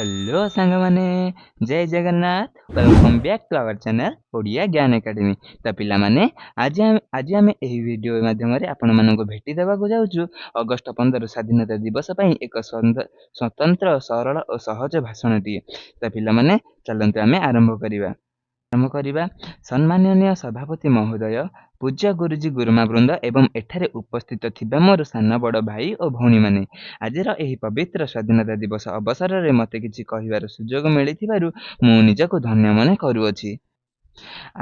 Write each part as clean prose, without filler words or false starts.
Hello ସାଙ୍ଗମାନେ, ଜୟ Jagannath. Welcome back to our channel Odia Gyan academy. ତ ପିଲାମାନେ, ଆଜି ଆମେ ଏହି ଭିଡ଼ିଓ ମାଧ୍ୟମରେ ଆପଣମାନଙ୍କୁ ଭେଟି ଦେବାକୁ ଯାଉଛୁ ଅଗଷ୍ଟ 15 ସ୍ୱାଧୀନତା ଦିବସ ପାଇଁ ଏକ ସ୍ୱତନ୍ତ୍ର, ସରଳ ଓ ସହଜ ଭାଷଣଟିଏ। ତ ପିଲାମାନେ, ଚାଲନ୍ତୁ ଆମେ ଆରମ୍ଭ କରିବା। ଆରମ୍ଭ କରିବା। ସମ୍ମାନନୀୟ ସଭାପତି ମହୋଦୟ, ପୂଜ୍ୟ ଗୁରୁଜୀ ଗୁରୁମା ବୃନ୍ଦ ଏବଂ ଏଠାରେ ଉପସ୍ଥିତ ଥିବା ମୋର ସାନ ବଡ଼ ଭାଇ ଓ ଭଉଣୀମାନେ, ଆଜିର ଏହି ପବିତ୍ର ସ୍ୱାଧୀନତା ଦିବସ ଅବସରରେ ମୋତେ କିଛି କହିବାର ସୁଯୋଗ ମିଳିଥିବାରୁ ମୁଁ ନିଜକୁ ଧନ୍ୟ ମନେ କରୁଅଛି।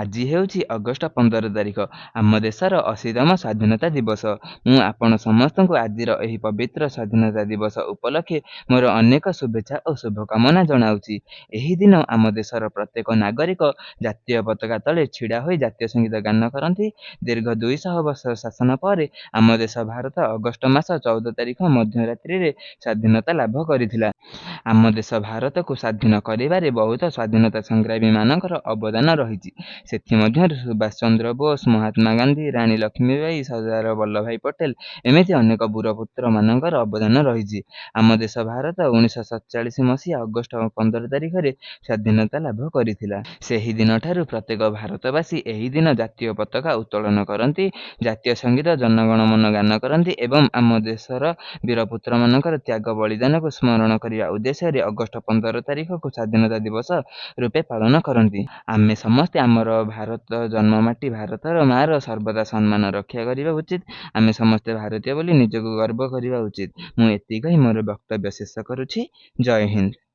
ଆଜି ହେଉଛି ଅଗଷ୍ଟ 15 ତାରିଖ, ଆମ ଦେଶର 80ତମ ସ୍ୱାଧୀନତା ଦିବସ। ମୁଁ ଆପଣ ସମସ୍ତଙ୍କୁ ଆଜିର ଏହି ପବିତ୍ର ସ୍ୱାଧୀନତା ଦିବସ ଉପଲକ୍ଷେ ମୋର ଅନେକ ଶୁଭେଚ୍ଛା ଓ ଶୁଭକାମନା ଜଣାଉଛି। ଏହି ଦିନ ଆମ ଦେଶର ପ୍ରତ୍ୟେକ ନାଗରିକ ଜାତୀୟ ପତାକା ତଳେ ଛିଡ଼ା ହୋଇ ଜାତୀୟ ସଙ୍ଗୀତ ଗାନ କରନ୍ତି। ଦୀର୍ଘ 200 ବର୍ଷ ଶାସନ ପରେ ଆମ ଦେଶ ଭାରତ ଅଗଷ୍ଟ ମାସ 14 ତାରିଖ ମଧ୍ୟରାତ୍ରିରେ ସ୍ୱାଧୀନତା ଲାଭ କରିଥିଲା। ଆମ ଦେଶ ଭାରତକୁ ସ୍ୱାଧୀନ କରିବାରେ ବହୁତ ସ୍ୱାଧୀନତା ସଂଗ୍ରାମୀମାନଙ୍କର ଅବଦାନ ରହିଛି। ସେଥିମଧ୍ୟରୁ ସୁଭାଷ ଚନ୍ଦ୍ର ବୋଷ, ମହାତ୍ମା ଗାନ୍ଧୀ, ରାଣୀ ଲକ୍ଷ୍ମୀବାଇ, ସର୍ଦ୍ଦାର ବଲ୍ଲଭଭାଇ ପଟେଲ, ଏମିତି ଅନେକ ବୀରପୁତ୍ରମାନଙ୍କର ଅବଦାନ ରହିଛି। ଆମ ଦେଶ ଭାରତ 1947 ମସିହା ଅଗଷ୍ଟ 15 ତାରିଖରେ ସ୍ୱାଧୀନତା ଲାଭ କରିଥିଲା। ସେହି ଦିନଠାରୁ ପ୍ରତ୍ୟେକ ଭାରତବାସୀ ଏହି ଦିନ ଜାତୀୟ ପତାକା ଉତ୍ତୋଳନ କରନ୍ତି, ଜାତୀୟ ସଙ୍ଗୀତ ଜନଗଣମନ ଗାନ କରନ୍ତି ଏବଂ ଆମ ଦେଶର ବୀରପୁତ୍ରମାନଙ୍କର ତ୍ୟାଗ ବଳିଦାନକୁ ସ୍ମରଣ କରିବା ଉଦ୍ଦେଶ୍ୟରେ ଅଗଷ୍ଟ 15 ତାରିଖକୁ ସ୍ୱାଧୀନତା ଦିବସ ରୂପେ ପାଳନ କରନ୍ତି। ଆମେ ସମସ୍ତେ ଆମର ଭାରତ ଜନ୍ମମାଟି ଭାରତର ମାର ସର୍ବଦା ସମ୍ମାନ ରକ୍ଷା କରିବା ଉଚିତ। ଆମେ ସମସ୍ତେ ଭାରତୀୟ ବୋଲି ନିଜକୁ ଗର୍ବ କରିବା ଉଚିତ। ମୁଁ ଏତିକି କହି ମୋର ବକ୍ତବ୍ୟ ଶେଷ କରୁଛି। ଜୟ ହିନ୍ଦ।